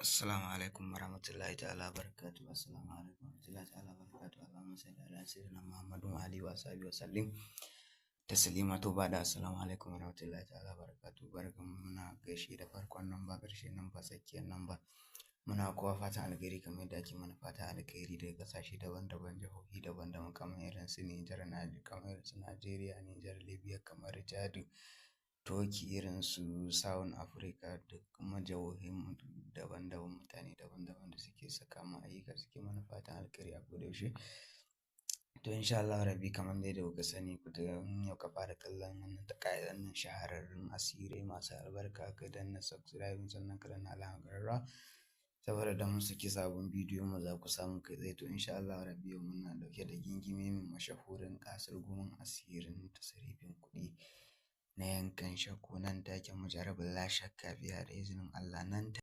Assalamu alaikum warahmatullahi ta'ala barakatuhu. Assalamu alaikum warahmatullahi ta'ala barakatuhu. Allahumma salli ala sayyidina Muhammadin wa alihi wa sahbihi wa sallim taslima. To ba da assalamu alaikum warahmatullahi ta'ala barakatuhu. Barkanmu, muna gaishe da farkon namba, ƙarshen namba, tsakiyar namba. Muna kowa fatan alheri kamar yadda ake mana fatan alheri daga ƙasashe daban-daban, jihohi daban-daban, kamar irin su Nijar, kamar irin su Najeriya, Nijar, Libya, kamar Chad, Turkey, irin su South Africa da kuma jihohin daban-daban, mutane daban-daban da suke saka mu ayyuka, suke mana fatan alheri a koda yaushe. To, insha Allahu rabbi, kamar dai da kuka sani, ku da yau ka fara kallon wannan wannan shahararrun asirai masu albarka, ka danna subscribe, sannan ka danna alamar ƙararrawa, saboda da mun saki sabon bidiyon mu za ku samu kai tsaye. To, insha Allahu rabbi, yau muna ɗauke da gingime mashahurin kasurgumin asirin tasarifin kuɗi na yankan shakku, nan take mujarrabin, la shakka fiha, da izinin Allah nan.